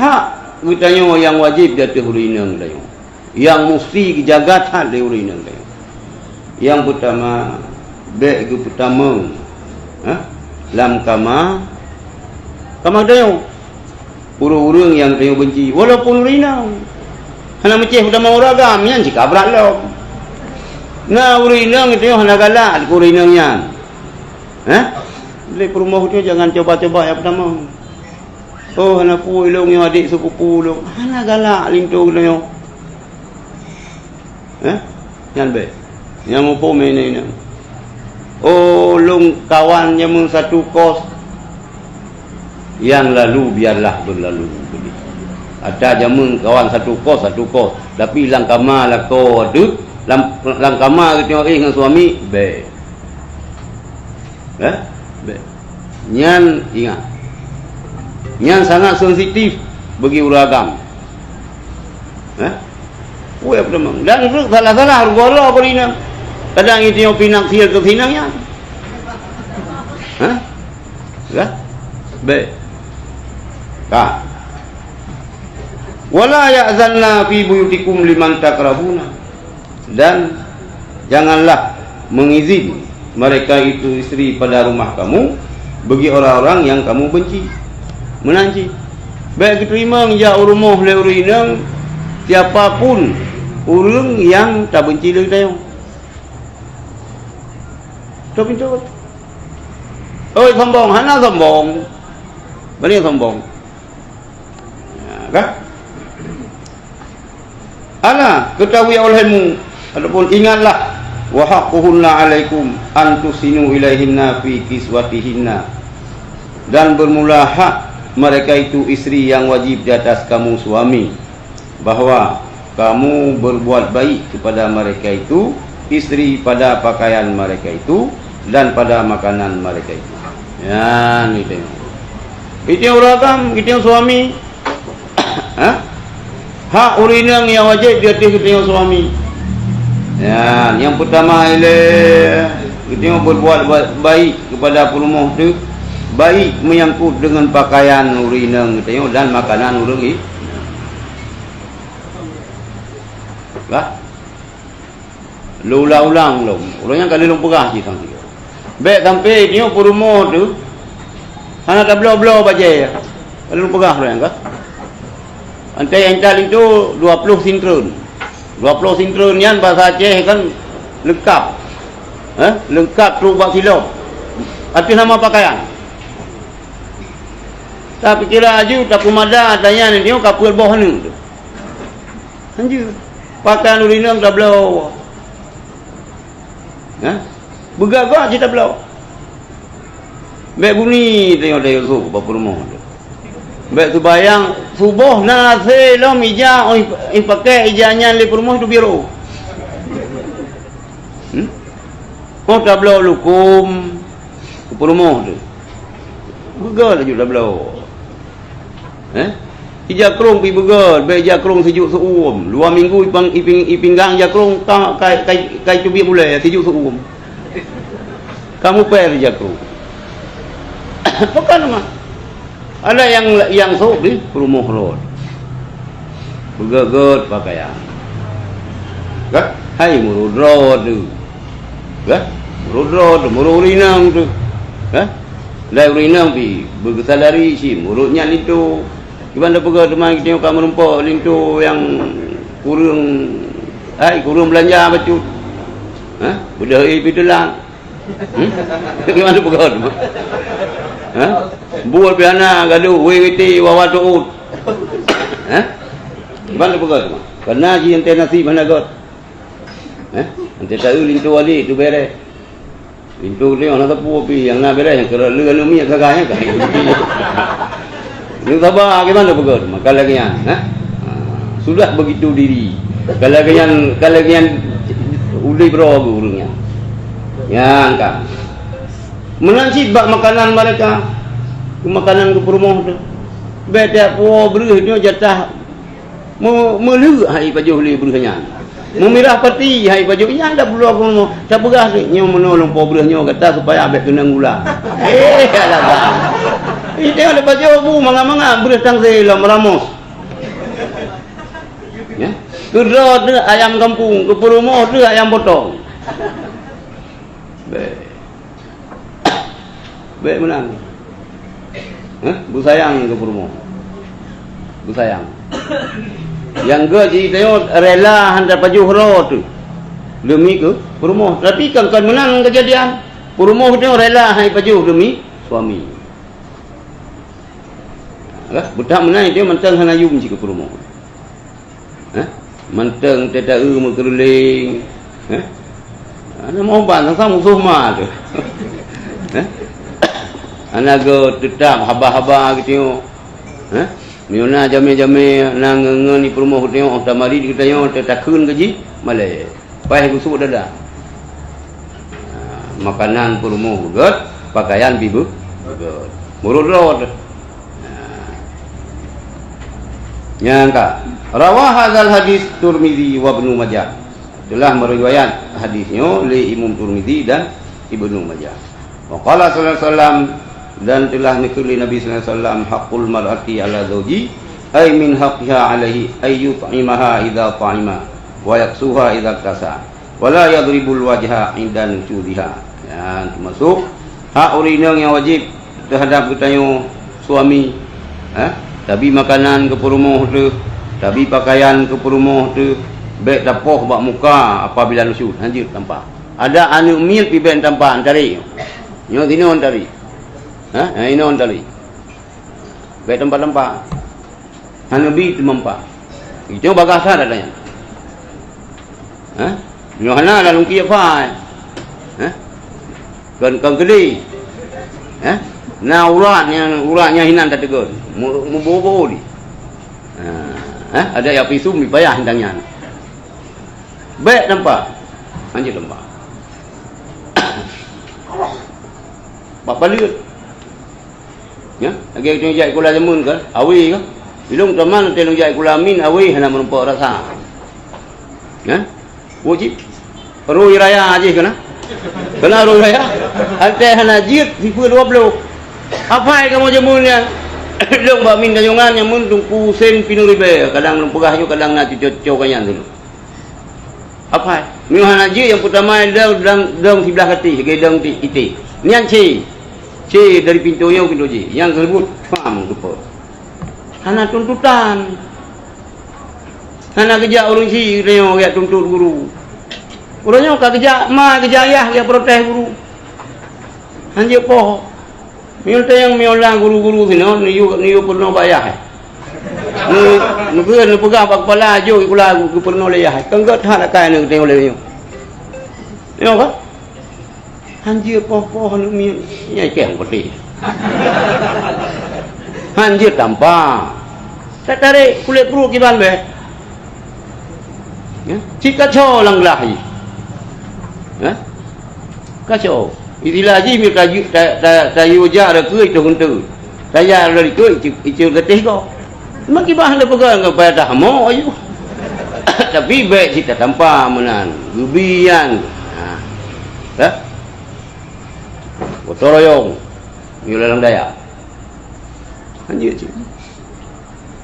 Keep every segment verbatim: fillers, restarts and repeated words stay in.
hak geutanyoe nyang wajéb di ateueh ureuëng inong geutanyoe, nyang musti geujaga that lé ureuëng inong geutanyoe. Nyang peutama, bék geupeutamong, ha, lam kama, kama geutanyoe. Ureuëng-ureuëng nyang geutanyoe beunci, walaupun ureuëng inong. Hana meucéh peutamong ureuëng agam, nyan cit ka brat lom. Na ureuëng inong geutanyoe hana galak keu ureuëng inong nyan. Hah? Lé peurumoh geutanyoe jangan cuba-cuba nyang peutamong. Oh, hana peue lôn nyoe adék sepupu lôn. Hana galak linto geutanyoe. Eh? Nyan bék. Nyang muphom ini, ini. Oh, lôn kawan jameun satu kos. Yang lalu biarlah berlalu. Ata jameun kawan satu kos, satu kos. Tapi lam kama lakoe tu, lam, lam kama geutanyoe ngon suami, bék. Eh? Bék. Nyan ingat. Nyan sangat sensitif bagi ureuëng agam. Eh? Weh, apa nama? Dan itu salah-salah guru-guru ko dina. Kadang itu yang pinang sihir ke sinang nyan. Hah? Ya? Bék. Ka. Wala ya'zanna fi buyutikum liman takrahuna. Dan janganlah mengizin mereka itu isteri pada rumah kamu bagi orang-orang yang kamu benci. Meunan cit. Bék geuteurimong jak u rumoh lé ureuëng inong siapa pun ureuëng nyang tabenci lé geutanyoe. Beutôi pintoe. Oi, sombong, hana sombong. Bani sombong. Ya, kan? Ala, ketahui olehmu, ataupun ingatlah, wa haqquhunna alaikum an tuhsinu ilaihinna fi kiswatihinna. Dan bermula hak mereka itu isteri yang wajib di atas kamu suami, bahwa kamu berbuat baik kepada mereka itu, isteri pada pakaian mereka itu, dan pada makanan mereka itu. Ya, ni tengok. Itu ureuëng agam, itu suami. Ha? Hak ureuëng inong nyang wajéb di ateueh geutanyoe suami. Ya, nyang peutama ilée geutanyoe berbuat ba-, baik kepada peurumoh teuh, baik menyangkut dengan pakaian ureuëng inong geutanyoe dan makanan ureuëng i-, bah. Lôn ulang-ulang lom. Ureuëng nyan ka lheueh lôn peugah cit sang sigoe. Bék sampai nyoe peurumoh teuh hana tabloe-bloe bajée. Ka lheueh lôn peugah ureuëng nyan ka. Antée nyang that linto dua ploh sintreun. Dua ploh sintreun nyan basa Aceh kan leungkab. Hah? Leungkab trok bak silop. Ateueh nama pakaian. Tapikira aju tapeumada ata nyan nyoe ka peuet boh aneuk teuh. Hanjeuet. Pakaian ureuëng inong tabloe. Hah? Beugöt-göt cit tabloe. Bék buni tanyoe dayeuh sôk bak peurumoh teuh. Bék seubayang suboh na hase lom ija, oh, ih pakai ija nyan lé peurumoh teuh biru. Hmm? Oh, tabloe lukum keu peurumoh teuh. Beugöt laju tabloe. Eh? Ija krông pih beugöt, bék ija krông sijuek seu-uem. Dua minggu ipang-, iping-, ipinggang ija krông ka, ka, ka, ka iteubiet bulée sijuek seu-uem. Ka mupée ija krông. Pakon teuma? Ada nyang, nyang sôk di peurumoh rot. Beugöt-göt pakaian. Ka? Hai meurot-rot tu. Ka? Meurot-rot tu, meurot ureuëng inong tu. Ka? Lai ureuëng inong pih beugeusalari cit meurot nyan linto. Kiban tapeugah teuma geutanyoe ka meurumpok linto nyang kureueng, hai, kureueng beulanja bacut. Ha? Beudôh ie pih teulat. Hmm? Kiban tapeugah teuma? Ha? Buet pih hana, gadoh, wé witi, wawa tuut. Ha? Kiban tapeugah teuma? Kareuna jih ente nasib hana göt. Eh, ente taeu linto adik tu bereh. Linto tu nyang na sapeue pih, nyang na bereh, nyang keu leuh aneuk miet sagai nyan ka. Nyoe saba, kiban tapeugah, maka lagée nyan, eh? Ha, sudah begitu diri. Ka lagée nyan, ka lagée nyan udeb droe geuh ureuëng nyan. Nyan ka. Meunan cit bak makanan mereka, makanan keu peurumoh tu. Bék tiep po breueh nyoe jatah Meu-, meuleuek hai pajoh lé breueh nyan. Meumirah pati hai pajoh nyan dah pulo keunoe. Tapeugah lé, "Nyoe meunoe lôn po breueh nyoe gata supaya bék keunong gula." Eh, alah, bang. Iteuka lé pajoh bu mangat-mangat breuh tangse lom ramos. Ya. Keudroe teuh ayam gampông, keu peurumoh teuh ayam potong. Bèk. Bèk meunan. Hah? Beusayang keu peurumoh. Beusayang. Nyang gèt jih tanyoe rela han tapajoh droe teuh demi keu peurumoh. Tapi kan, kan meunan keujadian. Peurumoh tanyoe rela han ipajoh demi suami. Lah, beutak meunan tanyoe mantong hana yum cit keu peurumoh. Hah? Mantong teuta-eu meukeureuling. Hah? Hana meuubat, sang-sang musoh ma teuh. Hah? Hana geuteutap haba-haba geutanyoe. Hah? Meunyoe na jamé-jamé na ngon-ngon di peurumoh geutanyoe, tamari di geutanyoe, teutakheun keu jih, malèe. Paih gusuk dada. Ha, makanan peurumoh beugèt, pakaian pih beu-, beugèt. Meurot-rot. Ha. Nyang ka. Rawa hadzal hadits Tirmidzi wa Ibnu Majah. Telah meriwayat hadis nyoe lé Imam Tirmidzi dan Ibnu Majah. Wa qala sallallahu alaihi wasallam, dan telah neukheun lé Nabi sallallahu alaihi wasallam, "Haqqul mar'ati 'ala zauji, ay min haqqiha 'alaihi ay yut'imaha idza ta'ima, wa yaksuha idza iktasa, wa la yadribul wajha 'inda nushuziha." Nyan teumasuk hak ureueng inong nyang wajéb teuhadab geutanyoe suami, eh, tabi makanan keu peurumoh teuh, tabi pakaian keu peurumoh teuh, bèk tapoh bak muka apabila nusyuz, hanjeuet tampa. Adak aneuk miet pih bèk tampa, tarék. Nyoe sinoe tarék. Ha? Nyoe sinoe tarék. Bèk tampa-tampa. Hana bi teumampa. Itu bagah sa dah tanya. Ha? Nyoe hana lalu kiep phai. Ha? Kon, kon keudéh. Ha? Na urat nyang, urat nyang hinan tategon. Mu-, mubobo di. Ha. Ha? Ada yang pisum di payah tentang nyan. Bèk tampa. Hanjeuet tampa. Bak paleuet. Ya, lagèe tanyoe jak sikula jameun kan, awé kan. Ilôn teuma watèe lôn jak sikula min, awé hana meurumpok rasa. Ya. Wajib. Roi raya jih keunan. Keunan roi raya. Watèe hana jeuet sipeue dua ploh. Apai kamoe jameun nyan. Lôn bak min Tanjongan jameun Teungku Husén Pinuribèe. Kadang lôn peugah nyoe, kadang na cuco-cuco ka nyan dulu. Apai, meunyoe hana jeuet nyang peutama dong, dong, dong siblah katé, lagèe dong ti-, ité. Nyan C. C dari pintoe nyoe pintoe jih. Nyang keudua, pam, geupeu. Hana tuntutan. Hana geujak ureueng sie geutanyoe geujak tuntot guru. Ureueng nyoe ka geujak ma, geujak yah, geujak protes guru. Hanjeuet poh. Meunyoe teuh nyang meunyoe lam guru-guru sinoe, neuyue, neuyue peurunoe bak yah, eh. Neu-, neukheun neupeugah bak keupala, "Jok sikula geupeurunoe lé yah, eh." Kan gèt that akai neuh geutanyoe lé nyoe. Nyoe kan? Hanjeuet poh-poh aneuk miet. Nyan kèe peutéh. Hanjeuet tampa. Tatarék kulét pruet kiban bèe. Ya, cit kaco lam glah jih. Ya? Kaco. Istilah jih mita ju-, ta, ta, tayue jak reukeue itu huntu. Tayue reukeue itu, itu getih ko. Mak kibah hana peugah ngon payah dah mo ayu. Tapi bèk cit tatampa meunan. Geubi nyan. Ha. Ya? Gotong royong. Nyoe lam daya. Hanjeuet cit.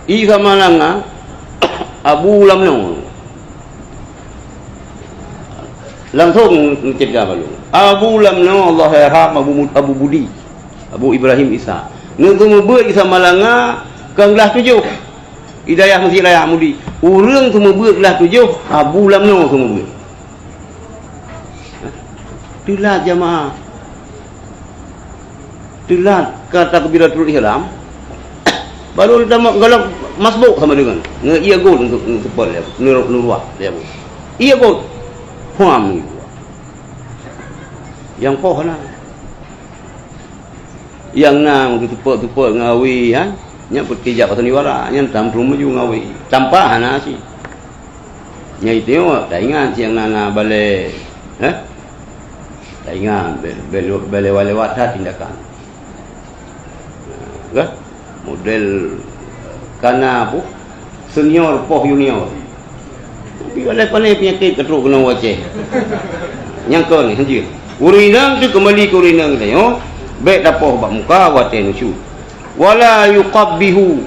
I Samalanga, Abu Lamno. Langsong meucebta balu. Abu Lamno, Allah yarham, Abu Mu-, Abu Budi. Abu Ibrahim Isa. Ngon seumeubeuet i Samalanga, keu glah tujoh. Hidayah Meuseujid Raya Mudi. Ureueng seumeubeuet glah tujoh, Abu Lamno seumeubeuet. Teulat jamaah. Teulat ka takbiratul ihram. Baru tamat golom masbuk sama dengan. Nge-, iya gol untuk, untuk seupôt dia. Nur-, nurwah dia. Iya gol. Huam. Nyang poh na. Nyang na geuteupeuk-teupeuk ngon awé, ha? Nyan peuet keu jak sandiwara, nyan tam peurumoh ju ngon awé. Tampa hana cit. Nyan itu taingat nyang na, na balèe, ha? Taingat bè-, bè-, bèk lewat-lewat that tindakan. Kan? Model kana apa? Senior poh junior. Tapi oleh pané peunyakét ka trok keunoe u Aceh. Nyang kon hanjeuet. Ureueng inong tu keumbali keu ureueng inong geutanyoe, bèk tapoh bak muka watèe nusyuz. Wala yuqabbihu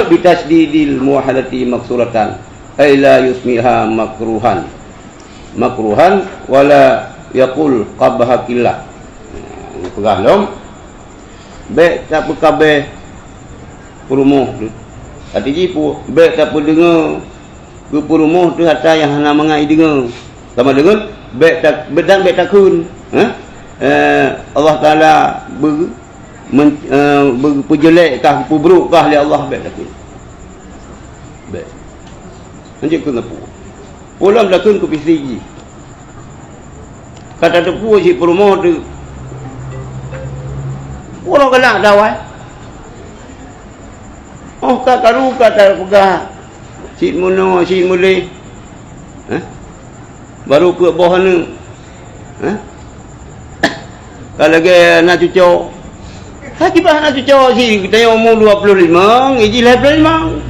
bitasydidil muwahhadati maksuratan, ay la yusmiha makruhan, makruhan, wala yaqul qabhakillah. Nah, peugah lom, bék tapeukabeh peurumoh teuh. Arti jih pu-, bék tapeudeungoe keu peurumoh teuh atra nyang hana mangat ideungoe. Sama deungon bék ta-, bék dan bék takheun, eh? Eh, Allah Taala beu-, men-, eh, beu-, peujeulék kah, peubrok kah lé Allah, bék takheun. Bék. Hanjeuet keu ngeupeu. Peue lom takheun keu pisi jih. Ka tateupeue cit peurumoh teuh. Uroe galak dawai. Oh, ka karu ka tapeugah cit meunoe, cit meulée. Hah? Baru peuet boh aneuk. Hah? Ka lagée na cuco. Hai kiban na cuco si geutanyoe umu dua ploh limong, iji lhée ploh limong.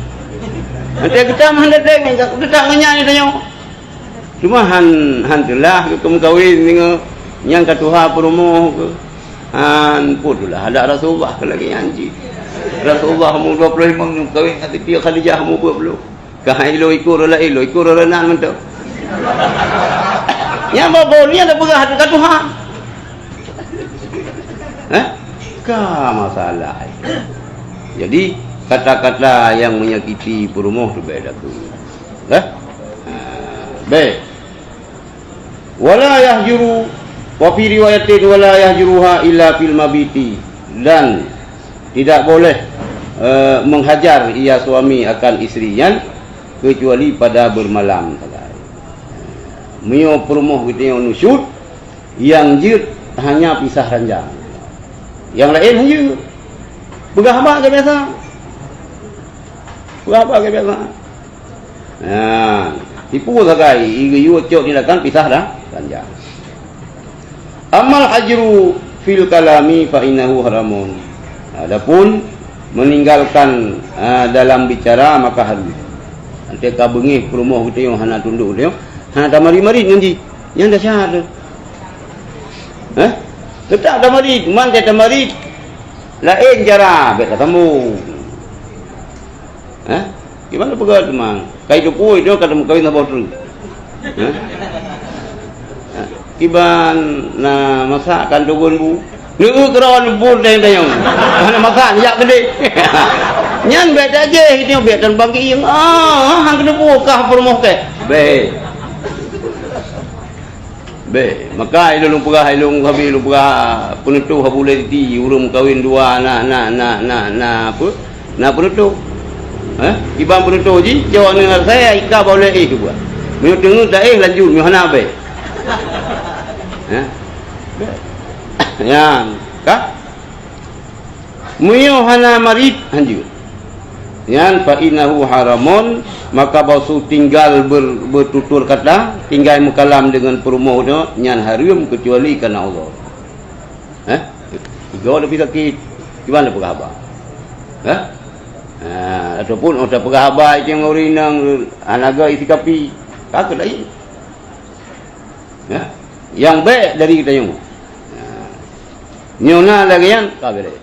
Nanti geutam hana deng, geutam ngon nyan geutanyoe. Cuma han, han teulah geukeumeukawen deungon nyang ka tuha peurumoh keu. Han, peue teulah adak Rasulullah keu lagée nyan cit. Rasulullah umu dua ploh limong nyoe kawén ngon Siti Khadijah umu dua ploh. Ka ilok ikor lé, ilok ikor lé nan mantong. Nyang babah nyan dah peugah ka tuha. Hah? Ka masalah. Jadi, kata-kata yang menyakiti peurumoh tu bék takheun. Hah? Ha, bék. Wala yahjuru, wa fi riwayatin, wala yahjuruha illa fil mabiti, dan tidak boleh, eh, menghajar ia suami akan isteri nyan kecuali pada bermalam sagai. Meunyoe peurumoh geutanyoe nusyuz, nyang jeuet hanya pisah ranjang. Nyang laén hana jeuet. Peugah haba lagée biasa. Peugah haba lagée biasa. Nah, tipu sagai, igeuyue cok tindakan pisah dah ranjang. Amal hajru fil kalami fa innahu haramun. Adapun meninggalkan, ah, dalam bicara maka haram. Nanti ka beungéh peurumoh geutanyoe hana tundok geutanyoe, hana tamarit-marit ngon jih. Nyang dahsyat tu. Hah? Teutap tamarit, man tamarit laén cara bék tasambong. Hah? Gimana peugah teuma? Kai teupui nyoe ka teumeukawen saboh treuk. Hah? Kiban na masak kan tugon bu. Neu keurawan bu deng dayong. Hana masak jak keudeh. Nyan bék tajéh nyoe bék tan bangki. Ah, hang keuneuk bu kah peurumoh keh. Bék. Bék, maka ilôn lôn peugah, ilôn habéh lôn peugah, peuneutoh Abu Laiti, ureuëng meukawen dua na, na, na, na, na apa? Na peuneutoh. Eh? Iban peuneutoh jih, cok aneuk saya ika bau lé éh keubah. Meunyoe teungeut taéh lanjut, meunyoe hana bék. Eh? Bék. Nyan, ka? Meunyoe hana marit, hanjeuet. Nyan fa innahu haramun, maka bak su tinggai ber-, beututur kata, tinggai meukalam deungon peurumoh nyoe, nyan hareuem keucuali kana Allah. Eh? Tiga leubeh sakét. Kiban leubeh haba. Eh? Ha, ataupun oh tapeugah haba itu ngon ureuëng inong, hana ga isi kapi. Ka keu laén. Ya. Nyang bék dari geutanyoe. Ha. Nyoe na lagée nyan, ka beureh.